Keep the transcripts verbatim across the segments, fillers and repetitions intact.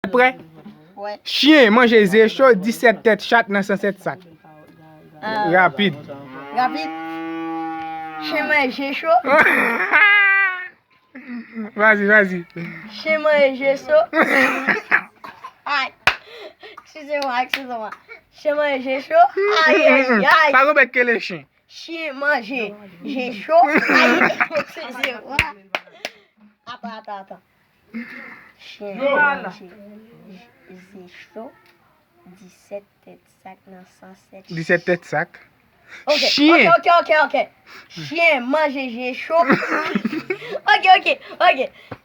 Prè? Chen manje ze cho, disèt tèt chat nan san sèt sak. Rapid. Rapid. Chen manje cho. Vas-y, vas-y. Chen manje cho. Ay. Excusez-moi, excusez-moi. Chen manje cho. Ay, ay, ay. Pa Robert Kele chen. Chen manje je cho. Ay, excusez-moi. Attends, attends, attends. Chen manje je cho. Disèt tèt sak nan san sèt. Disèt tèt sak. Ok, ok, ok, ok, ok. Chen manje je cho. Ok, ok, ok.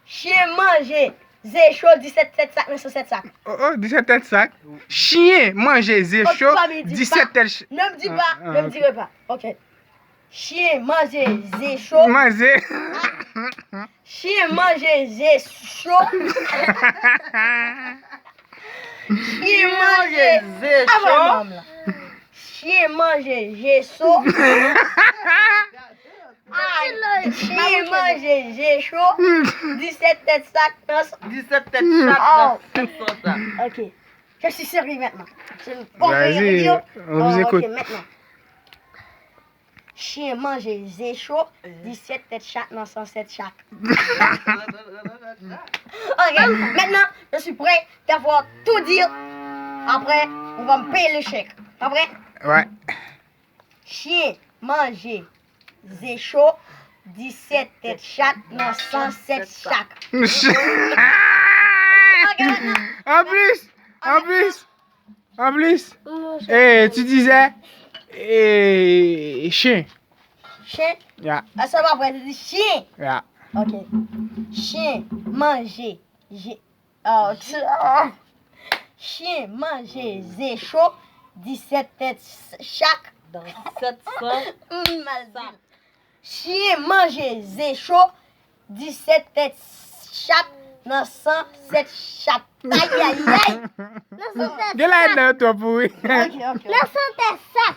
Chen manje ze cho, disèt tèt sak nan san sèt sak. Oh, oh, disèt tèt sak. Chen manje ze cho, disèt tèt ch- Non, m di pa, non, m di pa. Ok. Chen manje ze cho. Manje. Chen manje ze cho. Chen manje ze cho. Chen manje je cho. Ay, chen manje je cho. Disèt tèt sak nan. Disèt tèt sak nan san sèt sak. Ok. Je suis sérieux maintenant. Vas-y, on vous écoute. Ok, maintenant. Chen manje ze cho, disèt tèt chat nan san sèt sak. Ok, maintenant, je suis prêt d'avoir tout dire. Après, on va me payer le chèque. T'es prêt? Ouais. Chen manje ze cho, disèt tèt chat nan san sèt sak. Ok, maintenant. En plus, en plus, En plus, eh, tu disais, eh, chen. Chen? Ya. Sa pa vre, tu dis chen. Ya. Ok. Chen manje. Je, oh, tu, oh. Chen manje ze cho, disèt tèt chak. Dans sept cents. Mm, mal dit. Chen manje ze cho, disèt tèt chat nan san sèt chat. Ayayay! Gen la nan twòp pou wi. Ok, ok. Nan san tèt sak.